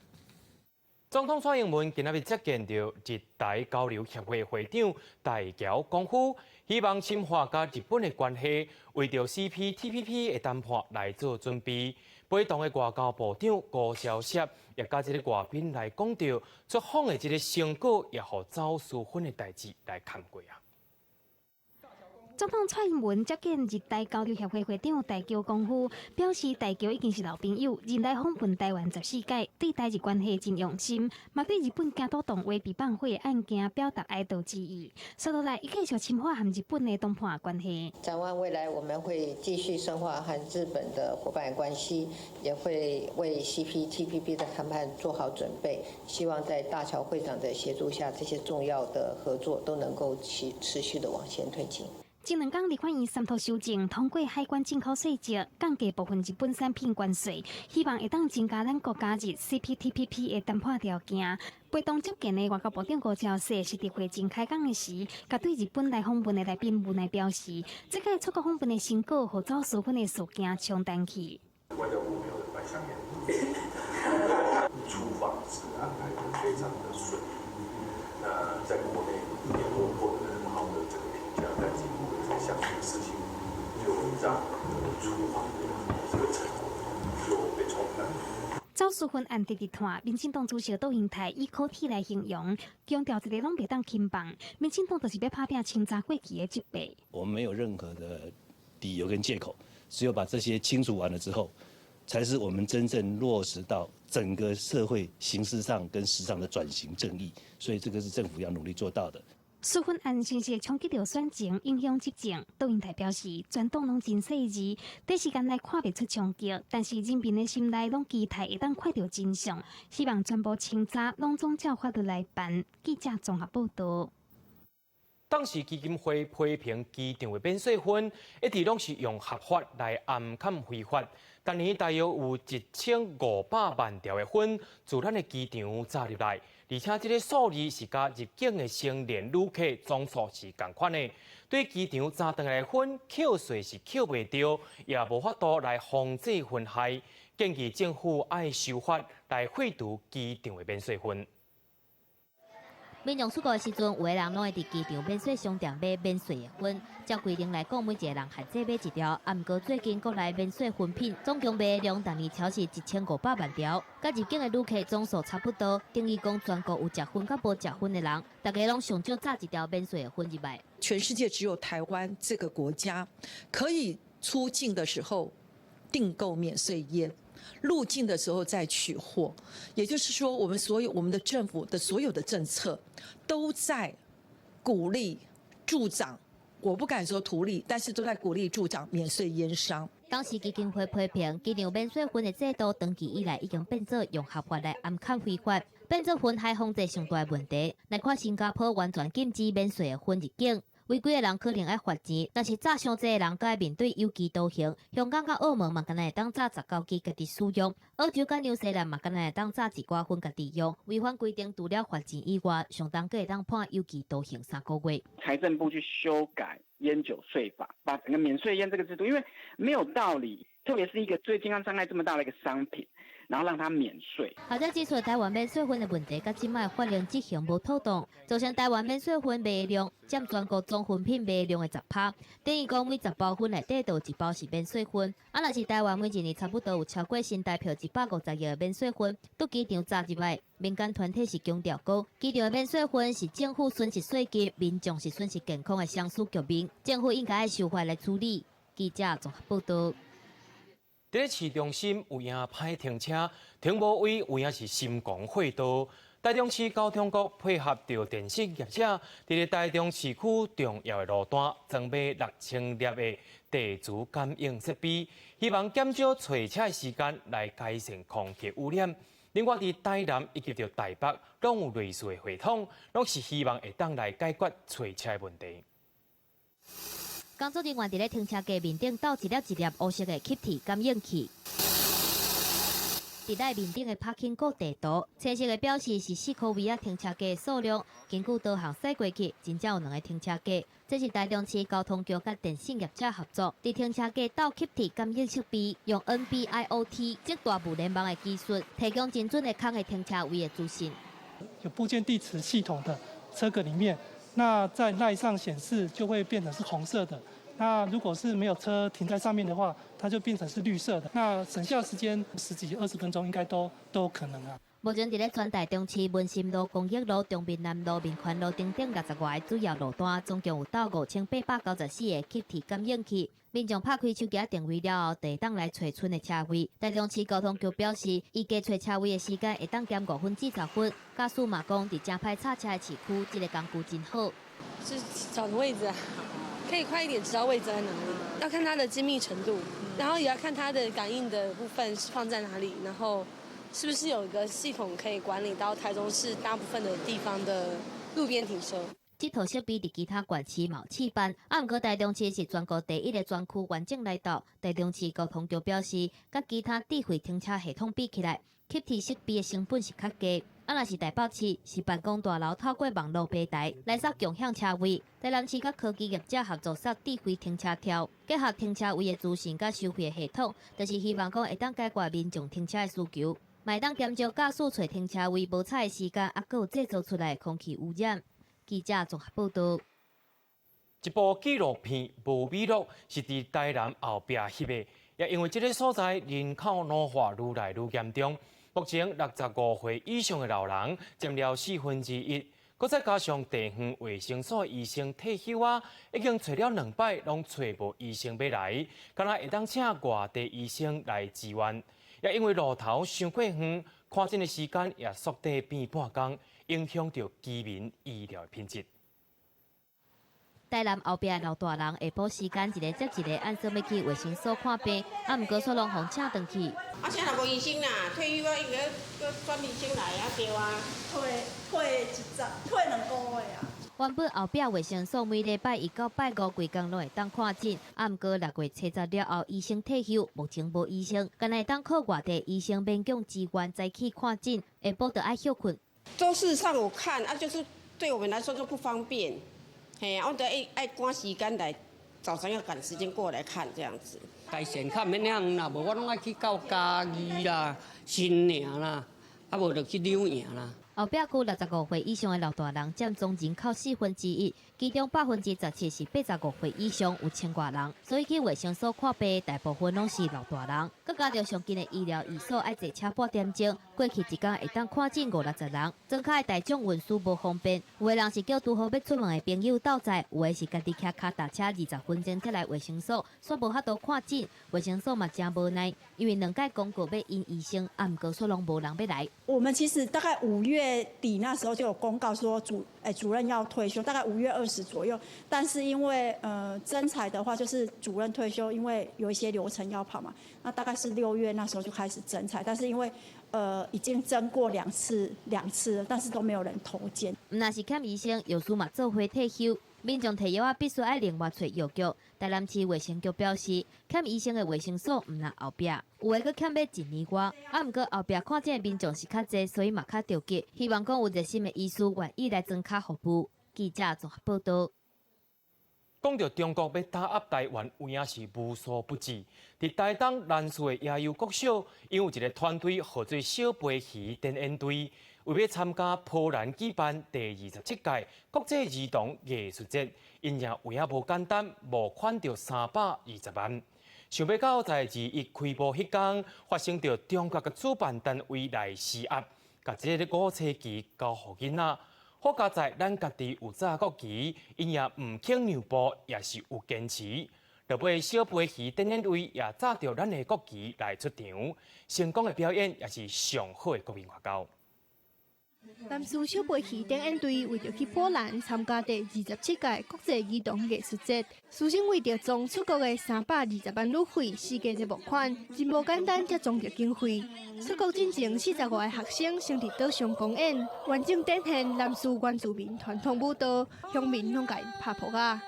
總統蔡英文今仔日接見著日台交流協會會長大橋廣夫，希望深化佮日本的關係，為著 CPTPP 的談判來做準備。陪同的外交部長吳釗燮也佮這个外賓來講著，出訪的這个成果，也予走私粉的代誌來看過啊。總統蔡英文接見日台交流協會會長大橋廣夫，表示大橋已經是老朋友，任來訪問台灣14屆，對台日關係真用心，嘛對日本京都動畫被放火的案件表達哀悼之意。接落來，伊繼續深化和日本的談判關係。展望未來，我們會繼續深化和日本的夥伴關係，也會為 CPTPP 的談判做好準備。希望在大橋會長的協助下，這些重要的合作都能夠持續的往前推進。前兩工立法院三讀修正通過海關進口稅則，降低部分日本產品關稅，希望會當增加咱國加入 CPTPP 的談判條件。陪同接見的外交部長吳釗燮是佇會前開講的時，共對日本來訪問的來賓無奈表示，這擺出國訪問的成果，予走私粉的事件沖淡去。外交部沒有白相眼。出访是安排得非常的順利。那在國內也獲得很好的這個評價，但是因為這項事情，就讓出訪的這個成果就被沖淡。走私薰案直直拖，民進黨主席杜英泰以可恥來形容，強調一个攏袂當輕放。民進黨就是欲拍拚清查過去的積弊。我們沒有任何的理由跟借口，只有把這些清除完了之後，才是我們真正落實到整個社會形式上跟時尚的轉型正義。所以這個是政府要努力做到的。私薰案先是衝擊著選情，影響執政。杜英泰表示，全黨攏真細緻，短時間內看袂出衝擊，但是人民的心內攏期待會當看著真相，希望全部清查攏總照法律來辦。記者綜合報導。當時基金會批評機場的免稅薰，一直攏是用合法來掩蓋非法。逐年大約有1500萬條的薰自咱的機場載入來，而且這个數字是佮入境的成年旅客總數是仝款的。對機場載轉來的薰，扣稅是扣袂著，也無法度來防止薰害。建議政府愛修法來廢除機場的免稅薰。民眾出國的時陣，有的人攏會佇機場免稅商店買免稅的薰。照規定來講，每一个人限制買一條。啊，毋過最近國內免稅薰品總共賣量，逐年超過1500萬條，佮入境的旅客總數差不多。等於講全國有食薰佮無食薰的人，大家攏上少紮一條免稅的薰入來。全世界只有台灣這個國家可以出境的時候訂購免稅菸。入境的時候再取貨，也就是說，我們所有我們的政府的所有的政策都在鼓勵助長，我不敢說圖利，但是都在鼓勵助長免稅菸商。當時基金會批評，機場免稅薰的制度長期以來已經變做用合法來掩蓋非法，變做薰害防制上大的問題。來看新加坡完全禁止免稅的薰入境。違規的人可能愛罰錢，若是詐傷濟的人，閣愛面對有期徒刑。香港佮澳門嘛，敢若會當詐19支家己使用；澳洲佮紐西蘭嘛，敢若會當詐一寡薰家己用。違反規定，除了罰錢以外，上重閣會當判有期徒刑3個月。財政部去修改菸酒稅法，把整個免稅菸這個制度，因為沒有道理，特別是一個對健康傷害這麼大的一個商品。然後讓他免稅。學者指出，台灣免稅薰的問題，佮這擺法令執行無妥當，造成台灣免稅薰賣量佔全國總薰品賣量的10%，等於講每10包薰內底就有1包是免稅薰。啊，若是台灣每一年差不多有超過新台票150億的免稅薰，佇機場載入來。民間團體是強調講，機場的免稅薰是政府損失稅金，民眾是損失健康的雙輸局面，政府應該愛修法來處理。記者綜合報導。佇咧市中心有影歹停車，停無位有影是心狂火刀。台中市交通局配合著電信業者，佇咧台中市區重要的路段裝備6000粒的地磁感應設備，希望減少揣車的時間，來改善空氣污染。另外，佇台南以及著台北，攏有類似的系統，攏是希望會當來解決揣車的問題。工作人員佇咧停車格面頂鬥一粒一粒烏色的吸鐵感應器，佇內面頂的柏金閣地圖，青色的表示是四箍位仔停車格的數量。根據導航駛過去，真正有兩个停車格。這是台中市交通局佮電信業者合作，佇停車格鬥吸鐵感應設備，用 NB-IoT 這大物聯網的技術，提供精準的空的停車位的資訊。有布建地磁系統的車格裡面。那在 LINE 上顯示就會變成是紅色的，那如果是沒有車停在上面的話，它就變成是綠色的。那省下時間十幾二十分鐘應該都有可能啊。目前佇咧全台中市文心路、公益路、中民南路、民權路等等60外个主要路段，總共有鬥5894个吸鐵感應器。民眾拍開手機定位了後，就會當來揣賰的車位。台中市交通局表示，預計揣車位的時間會當減5分至10分。駕駛嘛講，佇誠歹插車的市區，這个工具真好。是找位置啊，可以快一點知道位置在哪裡。要看它的精密程度，然後也要看它的感應的部分是放在哪裡，然後是不是有一個系統可以管理到台中市大部分的地方的路邊停車。這套設備佇其他縣市嘛有試辦，啊，毋過台中市是全國第一个專區完整來鬥。台中市交通局表示，佮其他智慧停車系統比起來，吸鐵設備的成本是較低。啊，若是台北市是辦公大樓透過網路平台來設共享車位，台南市佮科技業者合作設智慧停車條，結合停車位的資訊佮收費的系統，就是希望講會當解決民眾停車的需求。嘛會當減少駕駛揣停車位無彩的時間，猶閣有製造出來的空氣污染。記者綜合報導。一部紀錄片《無美樂》是佇台南後壁翕的，也因為這个所在人口老化愈來愈嚴重，目前65歲以上的老人佔了1/4，閣再加上地方衛生所醫生退休啊，已經揣了兩擺，攏揣無醫生欲來，敢若會當請外地醫生來支援，也因為路途傷過遠，看診的時間也縮短變半工，影響著居民醫療的品質。台南後壁老大人下晡時間一个接一个按算欲去衛生所看病，啊，毋過煞攏予請轉去。啊，現在無醫生啦，退休啊，應該閣轉醫生來啊，對啊。退一十，退2個月啊。原本後壁衛生所每禮拜一到拜五規工攏會當看診，啊，毋過6月30了後醫生退休，目前無醫生，干焦會當靠外地醫生勉強支援早起看診，下晡就愛歇睏。都是上午看，啊，就是對我們來說就不方便。嘿，我得愛趕時間來，早上要趕時間過來看這樣子。大線較毋免遐遠啦，無我攏愛去到嘉義啦、新營啦，啊無就去柳營啦。後壁區65歲以上的老大人佔總人口1/4，其中17%是85歲以上，有千外人。所以去衛生所看病，大部分攏是老大人。閣加著上近的醫療院所愛坐車半點鐘，過去一工會當看診五六十人。莊跤的大眾運輸無方便，有的人是叫拄好欲出門的朋友鬥載，有的是家己騎跤踏車20分鐘才來衛生所，煞無法度看診。衛生所嘛誠無奈，因為兩擺公告欲引醫生，啊，毋過煞攏無人欲來。我們其實大概5月底那時候就有公告說主任要退休，大概5月20左右。但是因為徵才的話，就是主任退休，因為有一些流程要跑嘛，那大概是6月那時候就開始徵才。但是因為已經徵過兩次了，但是都沒有人投件。毋但是欠醫生，藥師嘛做伙退休，民眾提藥仔必須愛另外揣藥局。台南市衛生局表示，欠醫生的衛生所毋但後壁，有的閣欠欲一年外。啊，毋過後壁看診的民眾是較濟，所以嘛較著急，希望講有熱心的醫師願意來增加服務。記者綜合報導。講著中國欲打壓台灣，有影是無所不至。佇台東蘭嶼的野游國小，𪜶有一个團隊號做小飛魚展演隊，為欲參加波蘭舉辦第27屆國際兒童藝術節，𪜶也有影無簡單，募款著320萬。想欲到在21開幕彼工，發生著中國的主辦單位來施壓，共這个五星旗交予囡仔。好佳哉咱家己有紮國旗，𪜶也毋肯讓步，也是有堅持。落尾小飛魚展演隊也紮著咱的國旗來出場，成功的表演也是上好的國民外交。蘭嶼小飛魚展演隊為著去波蘭參加第27屆國際兒童藝術節，師生為著裝出國的320萬旅費，四界咧募款，真無簡單才裝著經費。出國進前，45个學生先佇島上公演，完整展現蘭嶼原住民傳統舞蹈，鄉民攏共𪜶拍噗仔。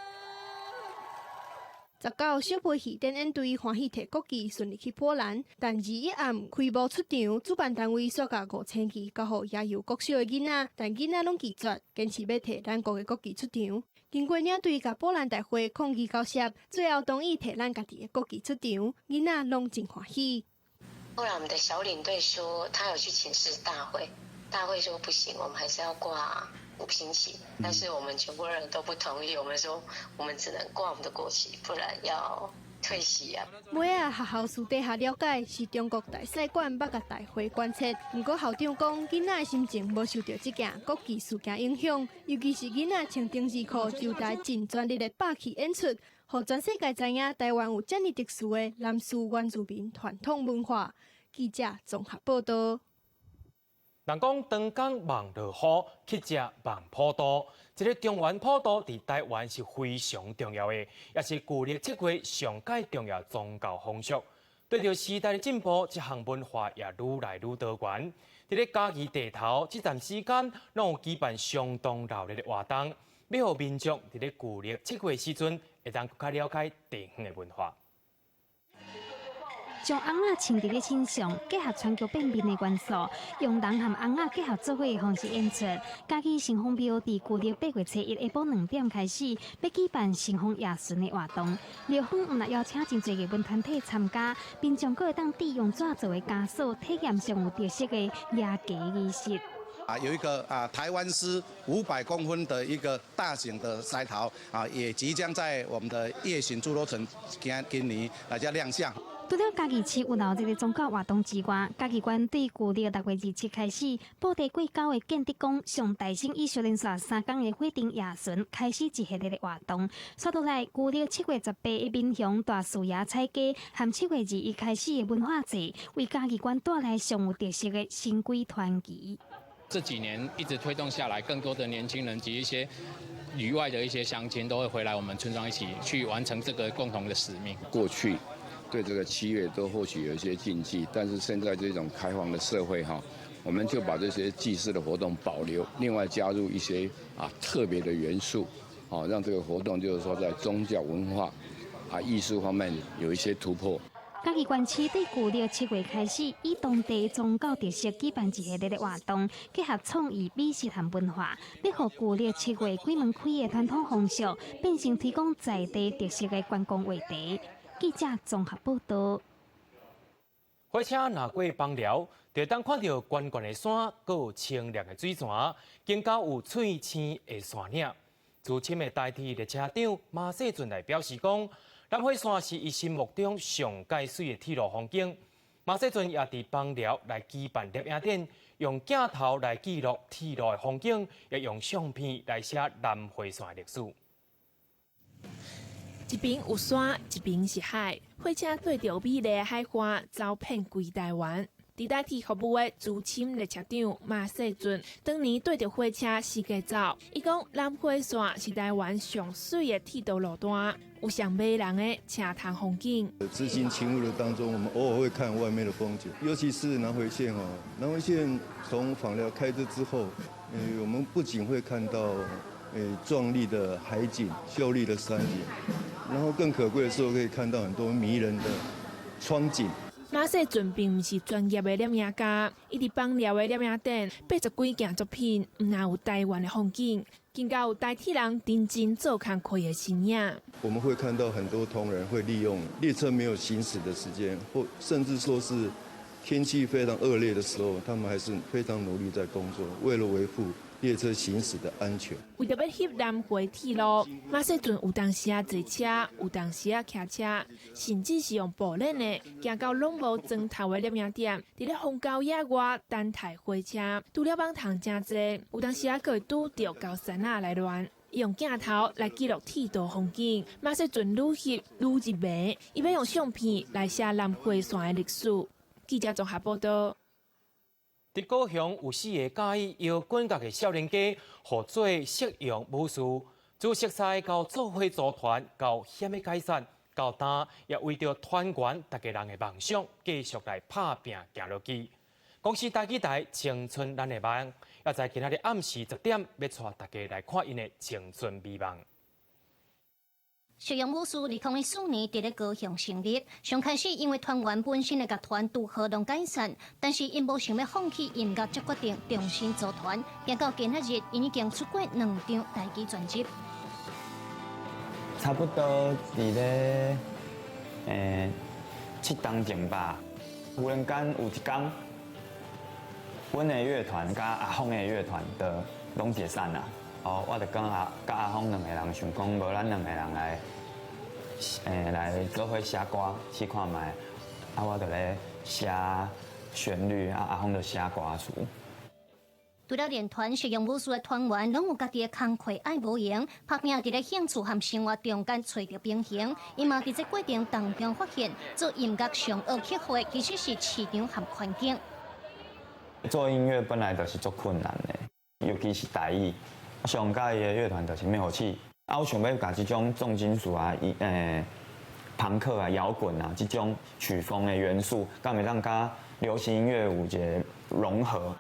19小飛魚展演隊歡喜提國旗順利去波蘭，但21暗開幕出場，主辦單位煞共五星旗交予野遊國小的囡仔，但囡仔攏拒絕，堅持欲提咱國的國旗出場。經過領隊佮波蘭大會抗議交涉，最後同意提咱家己的國旗出場，囡仔攏真歡喜。後來我們的小領隊說，他有去請示大會，大會說不行，我們還是要掛五星旗，但是我們全部人都不同意，我們說我們只能掛我們的國旗，不然要退席啊。尾仔學校私底下了解，是中國大使館欲共大會關切，毋過校長講，囡仔的心情無受著這件國旗事件影響，尤其是囡仔穿丁字褲就台盡全力的霸氣演出，予全世界知影台灣有遮爾特殊的蘭嶼原住民傳統文化。記者綜合報導。人講長江望落雨，乞食望普渡。這个中元普渡佇台灣是非常重要的，也是舊曆7月上蓋重要宗教風俗。隨著時代的進步，這項文化也愈來愈多元。佇咧嘉義地頭，這段時間攏有舉辦相當熱鬧的活動，欲予民眾佇咧舊曆7月時陣，會當閣較了解地方的文化。將尪仔穿佇咧身上，結合川腳變面的元素，用人和尪仔結合做伙的方式演出。嘉義城隍廟佇舊曆8月初一下晡2點開始，欲舉辦城隍夜巡的活動。廟方毋但邀請真濟藝文團體參加，民眾閣會當佇用紙做的枷鎖，體驗上有特色的夜祭儀式。啊，有一個啊台灣獅500公分的一個大型的獅頭啊，也即將在我們的夜巡諸羅城今年來遮亮相。除了嘉義市有鬧熱的宗教活動之外，嘉義縣對舊曆6月27開始，布袋過九的建德宮上大聖以續連續3工的火燈夜巡，開始一系列的活動。煞落來，舊曆7月18的民雄大樹爺踩雞，和7月21開始的文化節，為嘉義縣帶來上有特色的神鬼傳奇。這幾年一直推動下來，更多的年輕人及一些旅外的一些鄉親都會回來我們村莊一起去完成這個共同的使命。過去對這個七月都或許有一些禁忌，但是現在這種開放的社會哈，我們就把這些祭祀的活動保留，另外加入一些啊特別的元素，啊，讓這個活動就是說在宗教文化啊藝術方面有一些突破。嘉義縣市對舊曆7月開始，以當地宗教特色舉辦一系列的活動，結合創意美食和文化，欲予舊曆七月鬼門開的傳統風俗，變成推廣在地特色的觀光話題。記者綜合報道。火車若過枋寮，就會當看著懸懸的山，閣有清涼的水泉，更加有翠青的山嶺。資深的台鐵列車長馬世俊來表示講，南迴線是伊心目中上蓋媠的鐵路風景。馬世俊也佇枋寮來舉辦攝影展，用鏡頭來記錄鐵路的風景，也用相片來寫南迴線的歷史。一邊有山，一邊是海，火車對著美麗的海岸，走遍規台灣。佇台鐵服務的資深列車長馬世俊，當年對著火車四界走，伊講南迴線是台灣上媠的鐵道路段，有上迷人的車窗風景。執行勤務的當中，我們偶爾會看外面的風景，尤其是南迴線哦。南迴線從枋寮開車之後，我們不僅會看到壯麗的海景、秀麗的山景，然後更可貴的是，可以看到很多迷人的窗景。馬世俊並毋是專業的攝影家，伊佇枋寮的攝影展80幾件作品，毋但有台灣的風景，更加有台鐵人認真做工課的身影。我們會看到很多同仁會利用列車沒有行駛的時間，或甚至說是天氣非常惡劣的時候，他們還是非常努力在工作，為了維護列車行駛的安全。為著欲翕南迴鐵路，馬世俊有當時仔坐車，有當時仔騎車，甚至是用步練的，行到攏無磚頭的攝影點，佇咧荒郊野外等待火車。除了網通誠濟，有當時仔閣會拄著高山仔來亂，用鏡頭來記錄鐵道風景。馬世俊愈翕愈入迷，伊欲用相片來寫南迴線的歷史。記者綜合報道。佇高雄有四个佮意搖滾樂的少年家，合做夕陽武士，自熟似到做伙組團，到險欲解散，到今也為著團圓逐家人的夢想，繼續來拍拚行落去。公視台語台青春咱的夢，也在今仔日暗時10點，欲帶大家來看𪜶的青春美夢。夕陽武士2014年佇咧高雄成立，上開始因為團員本身的樂團拄好攏解散，但是𪜶無想欲放棄音樂，才決定重新組團。行到今仔日，𪜶已經出過兩張台語專輯。差不多佇咧7冬前吧，忽然間有一工，阮的樂團佮阿峰的樂團都攏解散啦。哦，我就講阿佮阿峰兩個人想講，無咱兩個人來做伙寫歌試看覓。啊，我就咧寫旋律，啊，阿峰就寫歌詞。除了練團，夕陽武士的團員攏有家己的工課愛無閒，拍拚佇咧興趣和生活中間揣著平衡。伊嘛佇這過程當中發現，做音樂上愛克服的其實是市場和環境。做音樂本來就是足困難的，尤其是台語。我上佮意的樂團就是滅火器。啊，我想欲共這種重金屬啊、龐克啊、搖滾啊這種曲風的元素，敢會當佮流行音樂有一個融合。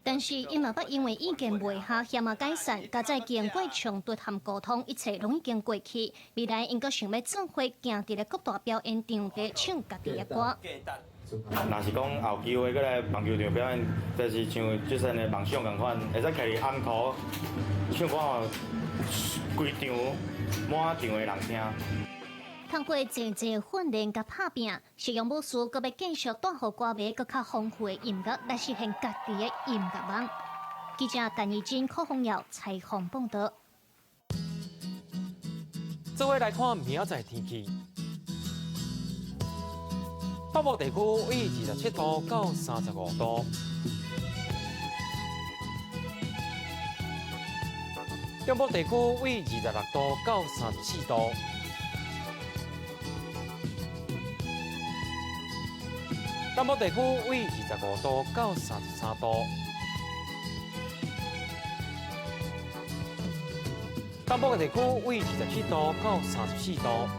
但是伊嘛捌因為意見袂合，嫌仔解散，加再經過衝突和溝通，一切攏已經過去。未來𪜶閣想欲做伙行佇咧各大表演場地唱家己的歌。若是講後機會閣來棒球場表演，就是像這陣的夢想仝款，會使徛佇紅土唱歌予規場滿場的人聽。通過濟濟訓練佮拍拚，實用武士閣欲繼續帶予歌迷閣較豐富的音樂來實現家己的音樂夢。記者陳怡貞、柯宏耀採訪報導。做伙來看明仔載天氣。北部地區為27度到35度，中部地區為26度到34度。南部地區為25度到33度，東部地區為27度到34度。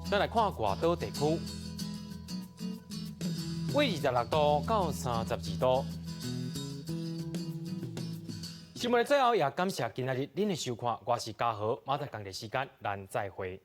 咱來看外島地區，為26度到32度。新聞的最後，也感謝今仔日恁的收看，我是嘉豪，明仔載仝個時間，咱再會。